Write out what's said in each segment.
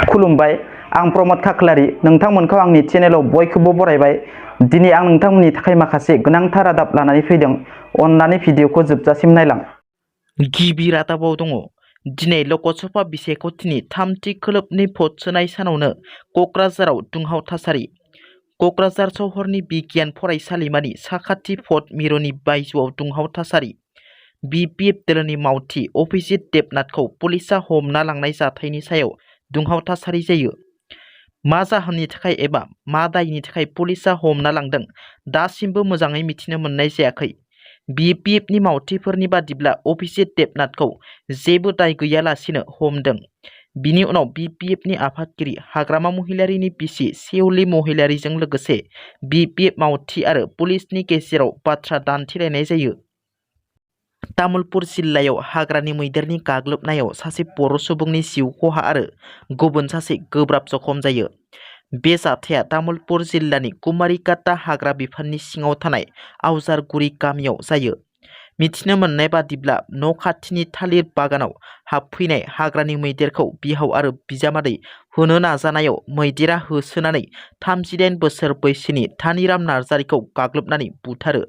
खुलुमबाय आं प्रमद खाख्लारि नोंथांमोनखौ आंनि चेनेलाव बयखौबो बरायबाय। दिनै आं नोंथांमोननि थाखाय माखासे गोनांथार रादाब लानानै फैदों। अन्नानै भिडिअखौ जोबजासिम नायलां। गिबि रादाबाव दङ दिनै लकसभा बिसायख'थिनि थामथि खोलोबनि भट सोनाय सानावनो क'क्राझाराव दुंहाव थासारि। क'क्राझार सहरनि बिगियान फरायसालिमानि साखाथि भट मिरुनि बायजोआव दुंहाव थासारि। BPF दोलोनि मावथि अभिजित देबनाथखौ पुलिसआ हमना लांनाय जाथायनि सायाव दुंहाव थासारि जायो। मा जाहोननि थाखाय एबा मा दायनि थाखाय पुलिसआ हमना लांदों दासिमबो मोजाङै मिथिनो मोननाय जायाखै। BPFनि मावथिफोरनि बादिब्ला अभिजित देबनाथखौ जेबो दाय गैयालासिनो हमदों। बिनि उनाव BPFनि आफादगिरि हाग्रामा महिलारिनि बिसि सेउलि महिलारिजों लोगोसे BPF मावथि आरो पुलिसनि गेजेराव बाथ्रा दान्थेलायनाय जायो। तामुलपुर जिल्लायाव हाग्रानि मैदेरनि गाग्लोबनायाव सासे बर' सुबुंनि जिउ खहा आरो गुबुन सासे गोब्राब जखम जायो। बे जाथाया तामुलपुर जिल्लानि कुमारिकाटा हाग्रा बिफाननि सिङाव थानाय आवजारगुरि गामियाव जायो। मिथिनो मोननाय बादिब्ला न' खाथिनि थालिर बागानाव हाबफैनाय हाग्रानि मैदेरखौ बिहाव आरो बिजामादै होनो नाजानायाव मैदेरा होसोनानै 38 बोसोर बैसोनि धानिराम नार्जारिखौ गाग्लोबनानै बुथारो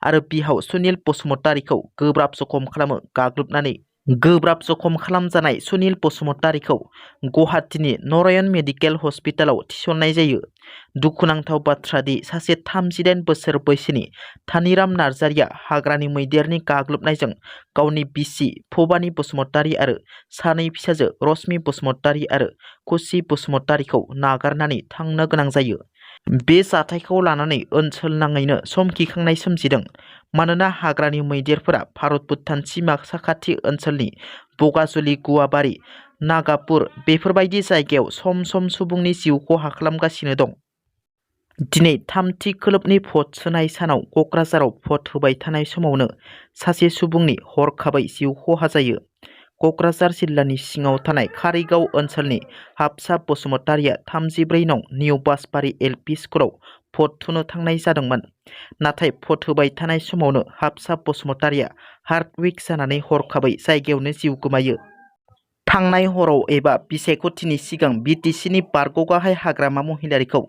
आरो बिहाव सुनिल बसुमतारीखौ गोब्राब जखम खालामो। गाग्लोबनानै गोब्राब जखम खालामजानाय सुनिल बसुमतारीखौ गुवाहाटीनि नारायण मेडिकेल हस्पिटालाव थिसननाय जायो। दुखुनांथाव बाथ्रा दि सासे 38 बोसोर बैसोनि धानिराम नार्जारिया हाग्रानि मैदेरनि गाग्लोबनायजों गावनि बिसि भबानी बसुमतारी आरो सानै फिसाजो रश्मि बसुमतारी आरो खुसि बसुमतारीखौ नागारनानै थांनो गोनां जायो। बे जाथायखौ लानानै ओनसोल नाङैनो समखिखांनाय सोमजिदों। मानोना हाग्रानि मैदेरफोरा भारत भुटान सीमा साखाथि ओनसोलनि बगाजुलि गुवाबारि नागापुर बेफोरबायदि जायगायाव सम सम सुबुंनि जिउ खहा खालामगासिनो दं। दिनै थामथि खोलोबनि भट सोनाय सानाव क'क्राझाराव भट होबाय थानाय समावनो सासे सुबुंनि हरखाबै जिउ खहा जायो। क'क्राझार जिल्लानि सिङाव थानाय कारिगाव ओनसोलनि हाबसा बसुमतारीया 34 नं निउ बासबारि LP स्कुलाव भट थुनो थांनाय जादोंमोन। नाथाय भट होबाय थानाय समावनो हाबसा बसुमतारीया हार्ट उइक जानानै हरखाबै जायगायावनो जिउ गोमायो। थांनाय हराव एबा बिसायख'थिनि सिगां BTCनि बारग' गाहाय हाग्रामा महिलारिखौ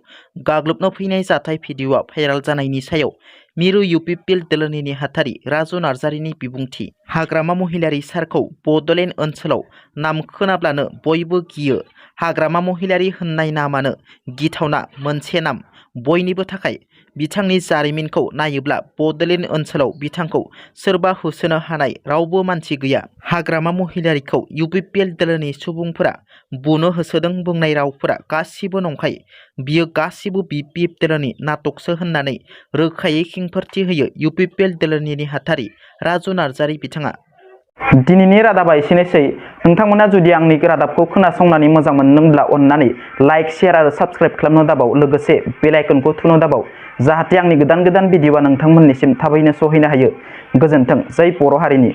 गाग्लोबनो फैनाय जाथाय भिडिअ'आ भाइराल जानायनि सायाव मिरु UPPL दोलोनि नेहाथारि राजु नार्जारिनि बिबुंथि। हाग्रामा महिलारि सारखौ बड'लेण्ड ओनसोलाव नाम खोनाब्लानो बयबो गियो। हाग्रामा महिलारि होननाय नामानो गिथावना मोनसे नाम बयनिबो थाखाय। बिथांनि जारिमिनखौ नायोब्ला बड'लेण्ड ओनसोलाव बिथांखौ सोरबा होसोनो हानाय रावबो मानसि गैया। हाग्रामा महिलारिखौ UPPL दोलोनि सुबुंफोरा बुनो होसोदों बुंनाय रावफोरा गासिबो नंखाय। बियो गासिबो BPF दोलोनि नाटकसो होननानै रोखायै खेंफोरथि होयो UPPL दोलोनि नेहाथारि राजु नार्जारि बिथाङा। दिनैनि रादाबा एसेनोसै। नोंथांमोना जुदि आंनि रादाबखौ खोनासंनानै मोजां मोनदोंब्ला अन्नानै लाइक शेयार आरो साबस्क्राइब खालामनो दाबाव। लोगोसे बेल आइकनखौ थुनो दाबाव जाहाथे आंनि गोदान भिडिअ'आ नोंथांमोननिसिम थाबैनो सहैनो हायो। गोजोन्थों। जै बर' हारिनि।